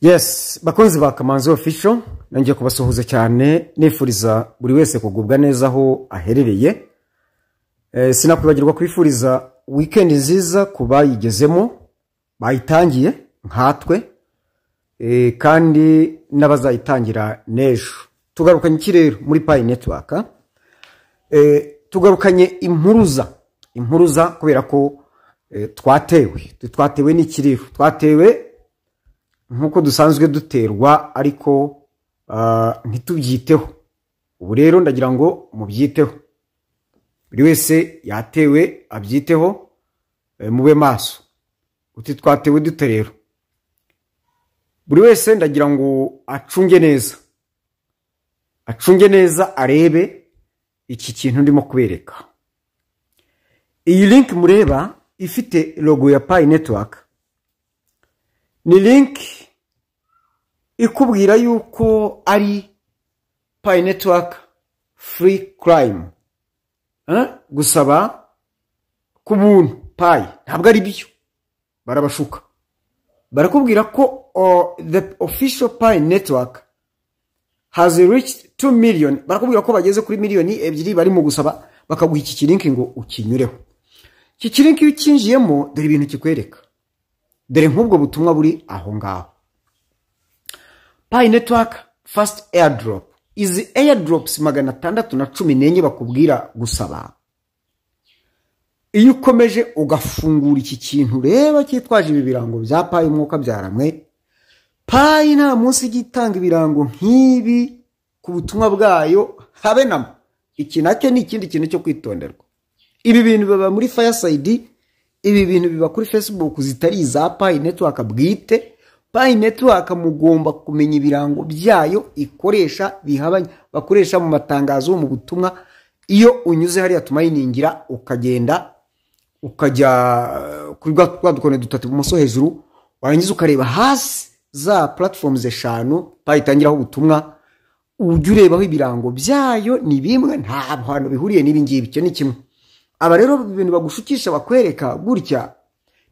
Yes, bakunzi ba Kamanzi Official, nongeye kubasuhuza cyane, nifuriza buri wese kugubwa neza aho aherereye. Sinakwibagirwa kwifuriza weekend nziza ku bayigezemo, bayitangiye nkatwe, kandi n'abazayitangira n'ejo. Tugarukanye iki rero muri Pi Network? Tugarukanye impuruza, impuruza kubera ko twatewe n'ikiriho, twatewe nk'uko dusanzwe duterwa, ariko ntitubyiteho. Ubu rero ndagira ngo mubyiteho, buri wese yatewe abyiteho, mube maso. Uti twatewe dute rero? Buri wese ndagira ngo acunge neza, acunge neza, arebe iki kintu ndimo kubereka. Iyi link mureba ifite logo ya Pi Network ni link ikubwira yuko ari Pi Network free claim. Gusaba ku buntu Pi ntabwo ari byo, barabashuka, barakubwira ko the official Pi Network has reached 2 million. Barakubwira ko bageze kuri miliyoni 2 barimo gusaba, bakaguha iki kilink ngo ukinyureho. Iki kilink iyo ukinjiyemo, dore ibintu kikwereka, dore nk'ubwo butumwa buri aho ngaho: "Pi Network first airdrop." Izi airdrops 614 bakubwira gusaba, iyo ukomeje ugafungura iki kintu reba cyitwaje ibi birango bya Pi, umwuka byaramwe, Pi nta munsi ijya itanga ibirango nk'ibi ku butumwa bwayo, habe namo. Iki nacyo ni ikindi kintu cyo kwitonderwa. Ibi bintu biba muri Fireside, ibi bintu biba kuri Facebook zitari iza Pi Network bwite. Pi Network mugomba kumenya ibirango byayo ikoresha bihabanye bakoresha mu matangazo, mu butumwa. Iyo unyuze hariya tumayiningira, ukagenda ukajya kuri twa dukoni dutatu ibumoso hejuru, warangiza ukareba hasi za platforms eshanu Pi itangiraho ubutumwa, ujya urebaho ibirango byayo ni bimwe, nta hantu bihuriye n'ibi ngibi. Icyo ni kimwe. Aba rero ibintu bagushukisha bakwereka gutya,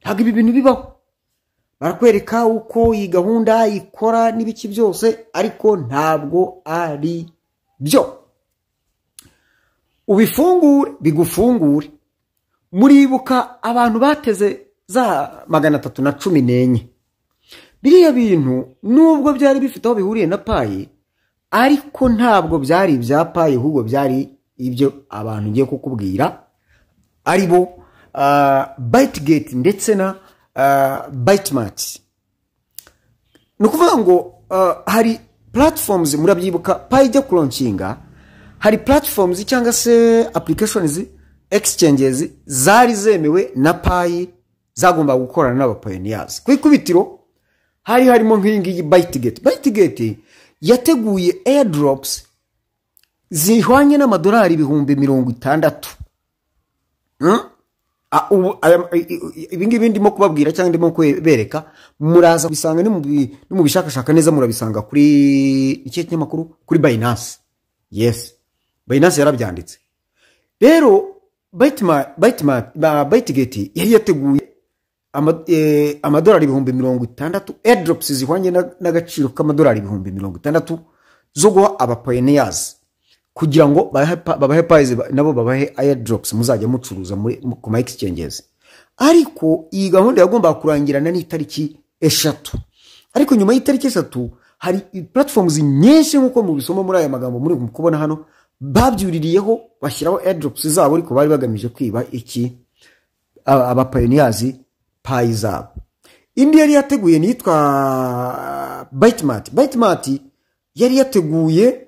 ntabwo ibi bintu bibaho. Barakwereka uko iyi gahunda ikora n'ibiki byose, ariko ntabwo ari byo. Ubifungure bigufungure. Muribuka abantu bateze za 614? Biriya bintu nubwo byari bifite aho bihuriye na Pi, ariko ntabwo byari ibya Pi, ahubwo byari ibyo abantu ngiye kukubwira, ari bo Bitget ndetse na Bitmart. Ni ukuvuga ngo hari platforms, murabyibuka Pi ijya kulaunchinga, hari platforms cyangwa se applications, exchanges zari zemewe na Pi zagombaga gukorana n'abapioneers. Ku ikubitiro hari harimo nk'iyi ngiyi Bitget. Bitget yateguye airdrops zihwanye n'amadolari 60,000. Ubu ibi ngibi ndimo kubabwira cyangwa ndimo kubereka, muraza kubisanga nimubishakashaka neza, murabisanga kuri ikihe kinyamakuru? Kuri Binance. Yes, Binance yarabyanditse. Rero Bitget yari yateguye amadolari 60,000, airdrops zihwanye n'agaciro k'amadolari 60,000 zo guha abapioneers kugira ngo babahe Pi, nabo babahe airdrops muzajya mucuruza ku ma exchanges. Ariko iyi gahunda yagombaga kurangirana n'itariki 3, ariko nyuma y'itariki 3 hari platforms nyinshi, nk'uko mubisoma muri aya magambo muri kubona hano, babyuririyeho bashyiraho airdrops zabo, ariko bari bagamije kwiba iki? Abapioneers Pi zabo. Indi yari yateguye niyitwa Bitmart. Bitmart yari yateguye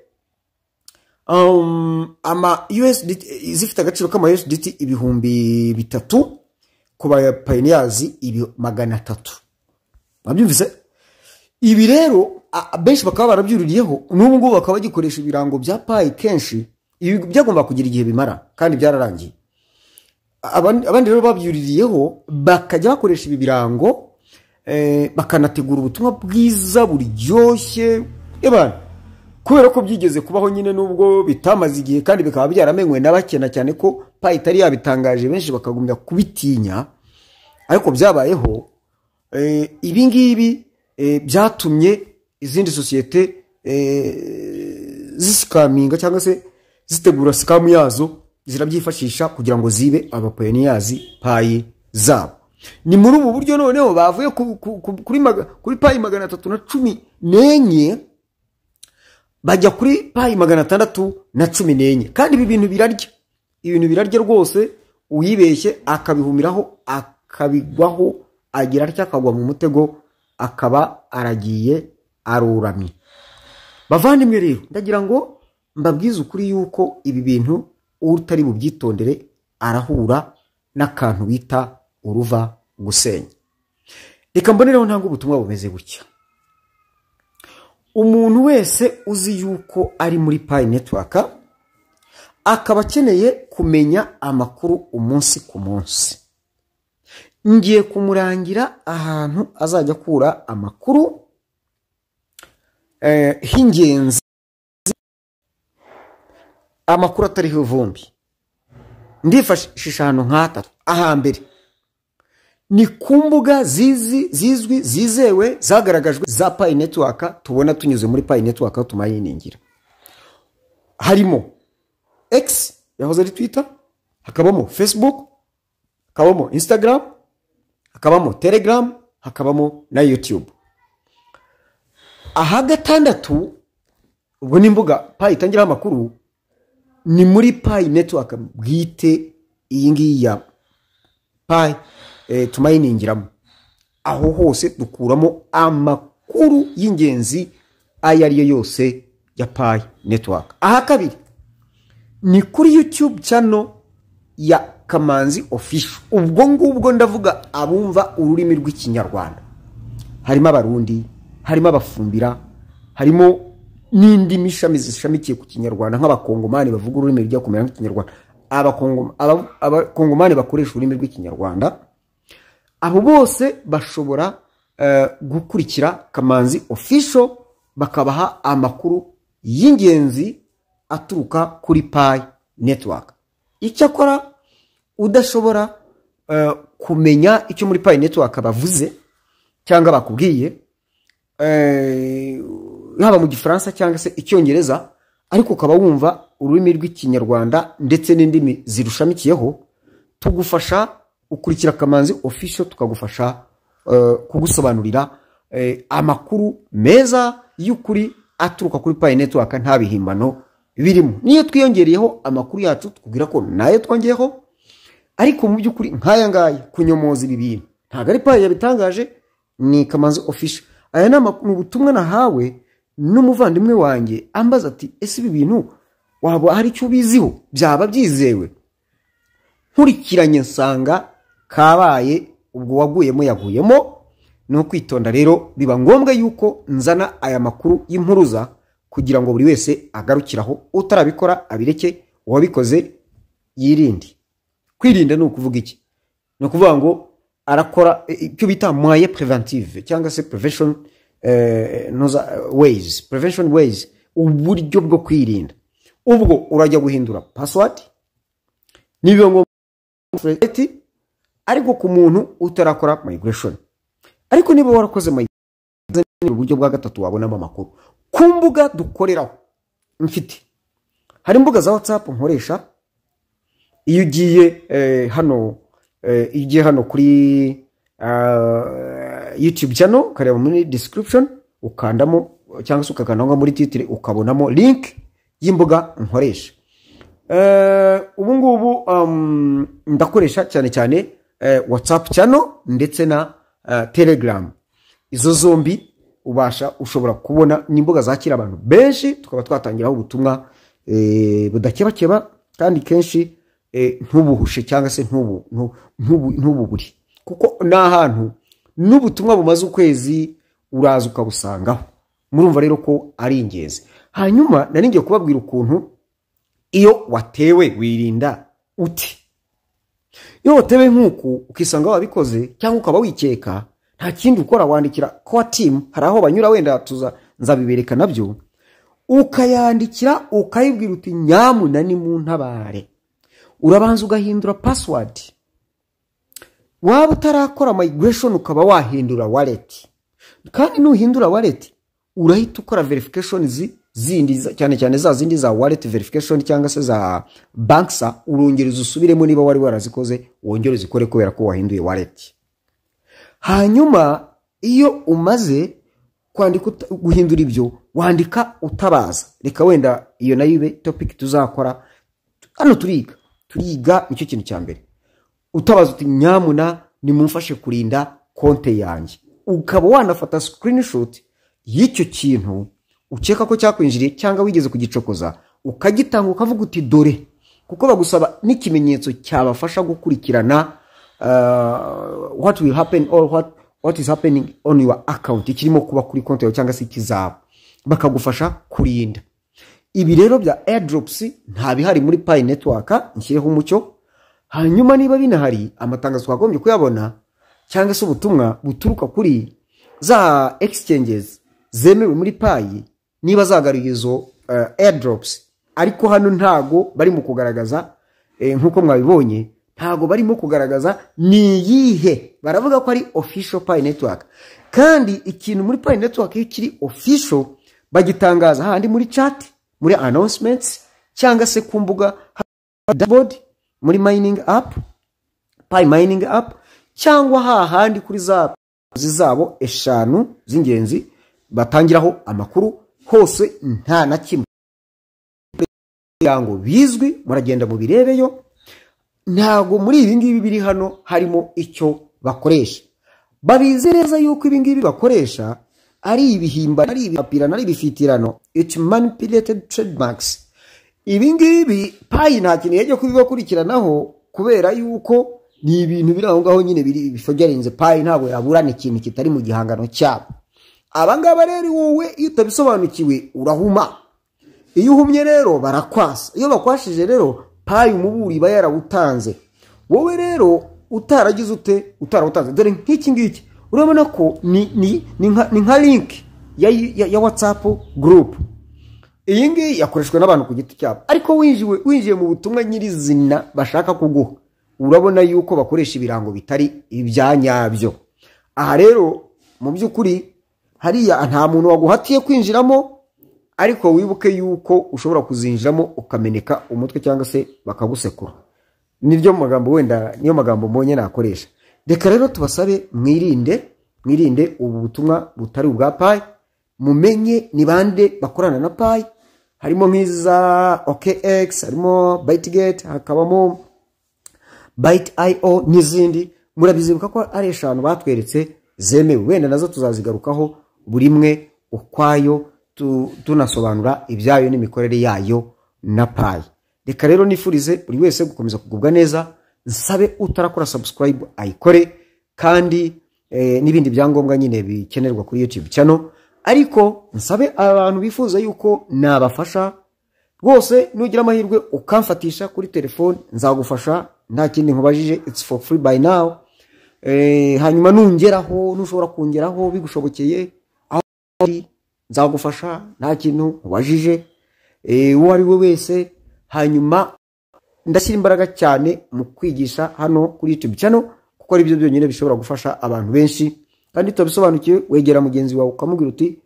ama USDT zifite agaciro k'ama USDT 3000 ku ba pioneers ibi 300. Mwabyumvise? Ibi rero benshi bakaba barabyuririyeho, n'ubu ngubu bakaba bagikoresha ibirango bya Pi kenshi. Ibi byagomba kugira igihe bimara kandi byararangiye. Abandi rero babyuririyeho bakajya bakoresha ibi birango, bakanategura ubutumwa bwiza buryoshye. Ebana, kubera ko byigeze kubaho nyine, nubwo bitamaze igihe kandi bikaba byaramenywe na bakena cyane ko Pi itari yabitangaje, benshi bakagumya kubitinya, ariko byabayeho. Ibi ngibi Byatumye izindi sosiyete zisikaminga cyangwa se zitegura scam yazo, zirabyifashisha kugira ngo zibe aba pioneers Pi zabo. Ni muri ubu buryo noneho bavuye kuri Pi 314 bajya kuri Pi 614. Kandi ibi bintu birarya, ibintu birarya rwose. Uyibeshye akabihumiraho, akabigwaho, agira atya akagwa mu mutego, akaba aragiye, aruramye. Bavandimwe rero, ndagira ngo mbabwize ukuri yuko ibi bintu utari bubyitondere arahura n'akantu bita uruva gusenya. Reka mbonereho ntanga ubutumwa bumeze gutya: umuntu wese uzi yuko ari muri Pi Network, akaba akeneye kumenya amakuru umunsi ku munsi, ngiye kumurangira ahantu azajya akura amakuru h'ingenzi, amakuru atariho ivumbi. Ndifashisha ahantu nk'hatatu. Ahambere ni ku mbuga zizi, zizwi, zizewe, zagaragajwe za Pi Network, tubona tunyuze muri Pi Network aho tumayiningira. Harimo X yahoze ari Twitter, hakabamo Facebook, hakabamo Instagram, hakabamo Telegram, hakabamo na YouTube. Aha gatandatu ubwo ni imbuga Pi itangiraho amakuru, ni muri Pi Network bwite, iyi ngiyi ya Pi tumayiningiramo. Aho hose dukuramo amakuru y'ingenzi ayo ari yo yose ya Pi Network. Aha kabiri ni kuri YouTube channel ya Kamanzi Official. Ubwo ngubwo ndavuga abumva ururimi rw'Ikinyarwanda, harimo Abarundi, harimo Abafumbira, harimo n'indimi ishami zishamikiye ku Kinyarwanda, nk'Abakongomani bavuga ururimi rujya kumera nk'Ikinyarwanda, Abakongomani bakoresha ururimi rw'Ikinyarwanda. Abo bose bashobora gukurikira Kamanzi Official, bakabaha amakuru y'ingenzi aturuka kuri Pi Network. Icyakora udashobora kumenya icyo muri Pi Network bavuze cyangwa bakubwiye, haba mu Gifaransa cyangwa se Icyongereza, ariko ukaba wumva ururimi rw'Ikinyarwanda ndetse n'indimi zirushamikiyeho, tugufasha ukurikira Kamanzi Official, tukagufasha kugusobanurira amakuru meza y'ukuri aturuka kuri Pi Network, nta bihimbano birimo. Niyo twiyongereyeho amakuru yacu, tukubwira ko nayo twongeyeho, ariko mu by'ukuri nk'aya ngaya kunyomoza ibi bintu ntabwo ari Pi yabitangaje, ni Kamanzi Official. Aya ni ubutumwa nahawe n'umuvandimwe wanjye, ambaza ati: "Ese ibi bintu waba hari icyo ubiziho? Byaba byizewe?" Nkurikiranye nsanga kabaye, ubwo waguyemo yaguyemo. Ni ukwitonda rero, biba ngombwa yuko nzana aya makuru y'impuruza kugira ngo buri wese agarukiraho. Utarabikora abireke, uwabikoze yirinde. Kwirinda ni ukuvuga iki? Ni ukuvuga ngo arakora icyo bita moyen préventive cyangwa se prevention ways, prevention ways, uburyo bwo kwirinda. Ubwo urajya guhindura password niba ngombwa, ariko ku muntu utarakora migration. Ariko niba warakoze migration, uburyo bwa gatatu wabonamo amakuru ku mbuga dukoreraho mfite, hari imbuga za WhatsApp nkoresha. Iyo ugiye hano, iyo ugiye hano kuri YouTube channel, ukareba muri description, ukandamo cyangwa se ukakanda muri title, ukabonamo link y'imbuga nkoresha. Ubu ngubu ndakoresha cyane cyane WhatsApp channel ndetse na Telegram. Izo zombi ubasha, ushobora kubona n'imbuga zakira abantu benshi, tukaba twatangiraho ubutumwa budakebakeba kandi kenshi ntubuhushe cyangwa se ntububure, kuko ni ahantu n'ubutumwa bumaze ukwezi uraza ukabusangaho. Murumva rero ko ari ingenzi. Hanyuma nari ngiye kubabwira ukuntu iyo watewe wirinda uti. Iyo watewe nk'uku, ukisanga wabikoze cyangwa ukaba wikeka, nta kindi ukora, wandikira core team. Hari aho banyura, wenda tuza nzabibereka nabyo. Ukayandikira, ukayibwira uti: "Nyamuna ni mu ntabare." Urabanza ugahindura password, waba utarakora migration ukaba wahindura wallet. Kandi nuhindura wallet, urahita ukora verification zindi, cyane cyane za zindi za wallet verification cyangwa se za Banxa. Urongera uzisubiremo, niba wari warazikoze wongere uzikore, kubera ko wahinduye wallet. Hanyuma iyo umaze kwandika, guhindura ibyo, wandika utabaza. Reka wenda iyo nayo ibe topic tuzakora. Hano turiga, turiga, nicyo kintu cya mbere. Utabaza uti: "Nyamuna nimumfashe kurinda konte yanjye." Ukaba wanafata screenshot y'icyo kintu ukeka ko cyakwinjiriye cyangwa wigeze kugicokoza, ukagitanga, ukavuga uti: "Dore", kuko bagusaba n'ikimenyetso cyabafasha gukurikirana what will happen or what is happening on your account, ikirimo kuba kuri konti yawe cyangwa se ikizaba, bakagufasha kurinda. Ibi rero bya airdrops nta bihari muri Pi Network, nshyireho umucyo. Hanyuma niba binahari, amatangazo twagombye kuyabona cyangwa se ubutumwa buturuka kuri za exchanges zemewe muri Pi niba zagaruye izo airdrops. Ariko hano ntago bari mu kugaragaza, nk'uko mwabibonye, ntago barimo kugaragaza ni iyihe. Baravuga ko ari official Pi Network, kandi ikintu muri Pi Network iyo kiri official bagitangaza handi muri chat, muri announcements, cyangwa se ku mbuga dashboard muri mining app, Pi mining app, cyangwa hahandi kuri za zabo eshanu z'ingenzi batangiraho amakuru hose. Nta na kimwe kugira ngo bizwi, muragenda mubirebeyo. Ntabwo muri ibi ngibi biri hano harimo icyo bakoresha. Babizi neza yuko ibi ngibi bakoresha ari ibihimba, ari ibipapirano, ari ibifitirano. It's manipulated trademarks. Ibi ngibi Pi nta kintu yajya kubibakurikiranaho, kubera yuko ni ibintu biri aho ngaho nyine biri bifogerenze. Pi ntabwo yaburana ikintu kitari mu gihangano cyabo. Aba ngaba rero, wowe iyo utabisobanukiwe urahuma. Iyo uhumye rero barakwasa. Iyo bakwashije rero, Pi umuburi iba yarawutanze. Wowe rero utaragize ute, utarawutanze, dore nk'iki ngiki urabona ko ni nka link ya WhatsApp group. Iyi ngiyi yakoreshwa n'abantu ku giti cyabo, ariko winjiye mu butumwa nyirizina bashaka kuguha, urabona yuko bakoresha ibirango bitari ibya nyabyo. Aha rero mu by'ukuri hariya nta muntu waguhatiye kwinjiramo, ariko wibuke yuko ushobora kuzinjiramo ukameneka umutwe cyangwa se bakagusekura. Niryo magambo wenda, niyo magambo mbonye nakoresha. Reka rero tubasabe mwirinde, mwirinde ubu butumwa butari ubwa Pi. Mumenye ni bande bakorana na Pi. Harimo nk'iza OKX, harimo Bitget, hakabamo Byte.io n'izindi. Murabizibuka ko ari eshanu batweretse zemewe. Wenda nazo tuzazigarukaho buri imwe ukwayo, tunasobanura ibyayo n'imikorere yayo na Pi. Reka rero nifurize buri wese gukomeza kugubwa neza. Nsabe utarakora subscribe ayikore, kandi n'ibindi byangombwa nyine bikenerwa kuri YouTube channel. Ariko nsabe abantu bifuza yuko nabafasha rwose, nugira amahirwe ukamfatisha kuri telefone, nzagufasha nta kindi nkubajije. It's for free by now. Hanyuma nungeraho, nushobora kungeraho bigushobokeye aho uri, nzagufasha nta kintu nkubajije, uwo ari we wese. Hanyuma ndashyira imbaraga cyane mu kwigisha hano kuri YouTube channel, kuko ari byo byonyine bishobora gufasha abantu benshi. Kandi turabisobanukiwe, wegera mugenzi wawe ukamubwira uti: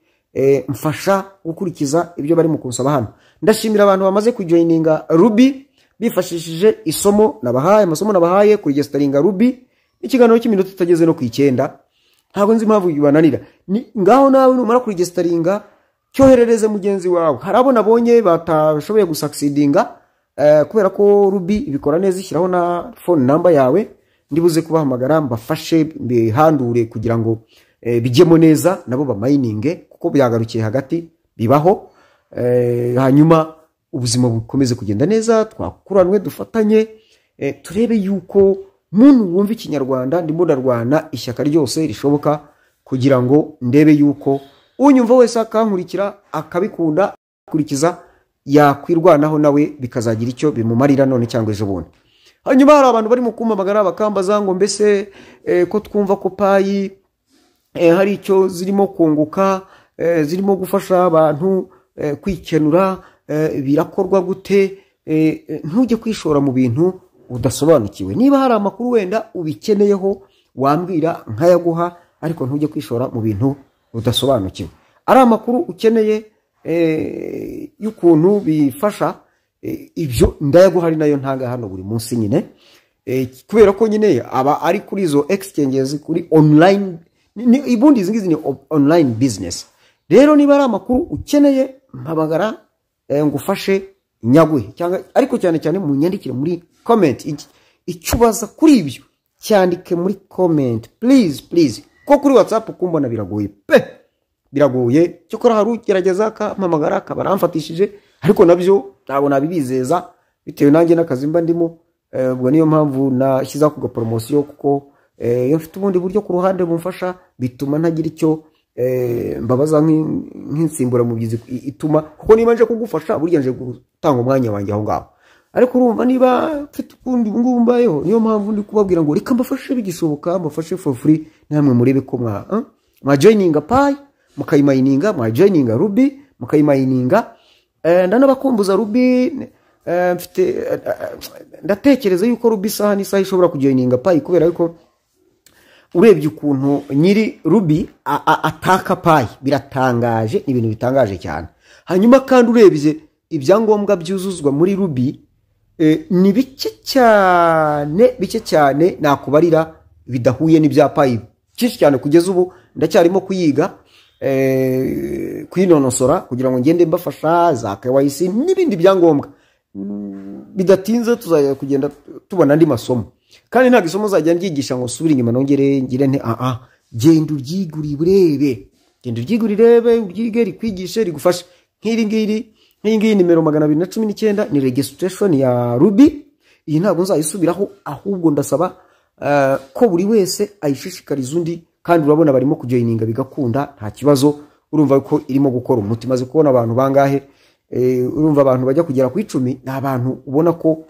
"Mfasha gukurikiza ibyo barimo kunsaba hano." Ndashimira abantu bamaze kujoininga Ruby bifashishije isomo nabahaye, amasomo nabahaye kuregisteringa Ruby, ikiganiro cy'iminota itageze no ku 9. Ntabwo nzi impamvu bibananira. Ngaho nawe numara kuregisteringa, cyoherereze mugenzi wawe. Hari abo nabonye batashoboye gusucceedinga, kubera ko Ruby ibikora neza, ishyiraho na phone number yawe. Ndibuze kubahamagara mbafashe mbihandure kugira ngo bijyemo neza, nabo bamininge, kuko byagarukiye hagati, bibaho. Hanyuma ubuzima bukomeze kugenda neza, twakuranwe, dufatanye, turebe yuko muntu wumva Ikinyarwanda. Ndimo ndarwana ishyaka ryose rishoboka kugira ngo ndebe yuko unyumva wese akankurikira, akabikunda, akurikiza, yakwirwanaho nawe bikazagira icyo bimumarira none cyangwa ejo bundi. Hanyuma hari abantu barimo kumpamagara bakambaza ngo: "Mbese ko twumva ko Pi hari icyo zirimo kunguka, zirimo gufasha abantu kwikenura, birakorwa gute?" Ntujye kwishora mu bintu udasobanukiwe. Niba hari amakuru wenda ubikeneyeho, wambwira nkayaguha, ariko ntujye kwishora mu bintu. Udasobanukiwe, ari amakuru ukeneye y'ukuntu bifasha, ibyo ndayaguha, ari nayo ntanga hano buri munsi nyine. Kubera ko nyine aba ari kuri izo exchanges, kuri online. Ubundi izi ngizi ni online business. Rero niba ari amakuru ukeneye, mpamagara, ngufashe nyaguhe, cyangwa ariko cyane cyane munyandikire muri comment. Icyo ubaza kuri ibyo cyandike muri comment, please, please, ko kuri WhatsApp kumbona biragoye pe, biragoye. Cyokora hari ugerageza akampamagara akaba aramfatishije, ariko nabyo ntabwo nabibizeza bitewe nanjye n'akazi mba ndimo. Ubwo niyo mpamvu nashyizeho ako gaporomosiyo, kuko iyo mfite ubundi buryo ku ruhande bumfasha, bituma ntagira icyo mbabaza nk'insimburamubyizi ituma, kuko niba nje kugufasha, burya nje gutanga umwanya wanjye aho ngaho. Ariko urumva niba mfite ukundi ubu ngubu mbayeho, niyo mpamvu ndi kubabwira ngo reka mbafashe bigishoboka, mbafashe for free, namwe murebe ko mwa joininga Pi mukayimayininga, mwa joininga Ruby mukayimayininga. Ndanabakumbuza Ruby. Mfite ndatekereza yuko Ruby isaha n'isaha ishobora kujoininga Pi, kubera yuko urebye ukuntu nyiri Ruby ataka Pi, biratangaje, ni ibintu bitangaje cyane. Hanyuma kandi urebye ibyangombwa byuzuzwa muri Ruby, ni bike cyane, bike cyane nakubarira bidahuye n'ibya Pi byinshi cyane. Kugeza ubu ndacyarimo kuyiga, kuyinonosora kugira ngo ngende mbafasha za KYC n'ibindi byangombwa. Bidatinze tuzajya kugenda tubona andi masomo, kandi ntabwo isomo uzajya ryigisha ngo usubire inyuma nongere ngire nte. Aha genda uryigure urebe, genda uryigure urebe, uryige, rikwigishe, rigufashe. Nk'iri ngiri, nk'iyi ngiyi nimero 219 ni registration ya Ruby. Iyi ntabwo nzayisubiraho, ahubwo ndasaba ko buri wese ayishishikariza undi. Kandi urabona barimo kujoininga bigakunda, nta kibazo. Urumva ko irimo gukora umuti. Maze kubona abantu bangahe? Urumva abantu bajya kugera ku 10 ni abantu ubona ko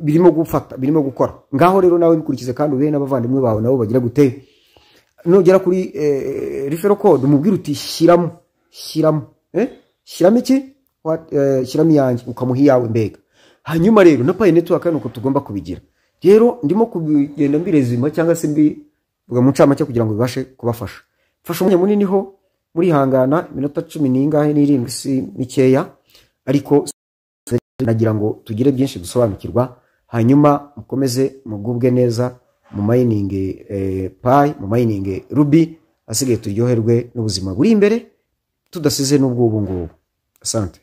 birimo gufata, birimo gukora. Ngaho rero nawe bikurikize, kandi ube n'abavandimwe bawe nabo bagira gute. Nugera kuri referral code, umubwire uti shyiramo, shyiramo, shyiramo iki? Shyiramo iyanjye, ukamuha iyawe mbega. Hanyuma rero na Pi Network nuko tugomba kubigira. Rero ndimo kugenda mbirezima cyangwa se mbivuga mu ncamake kugira ngo bibashe kubafasha. Mfashe umwanya munini ho, murihangana, iminota cumi n'ingahe n'irindwi si mikeya, ariko nagira ngo tugire byinshi dusobanukirwa. Hanyuma mukomeze mugubwe neza mu mining Pi, mu mining Ruby, asigaye turyoherwe n'ubuzima buri imbere tudasize n'ubw'ubu ngubu. Asante.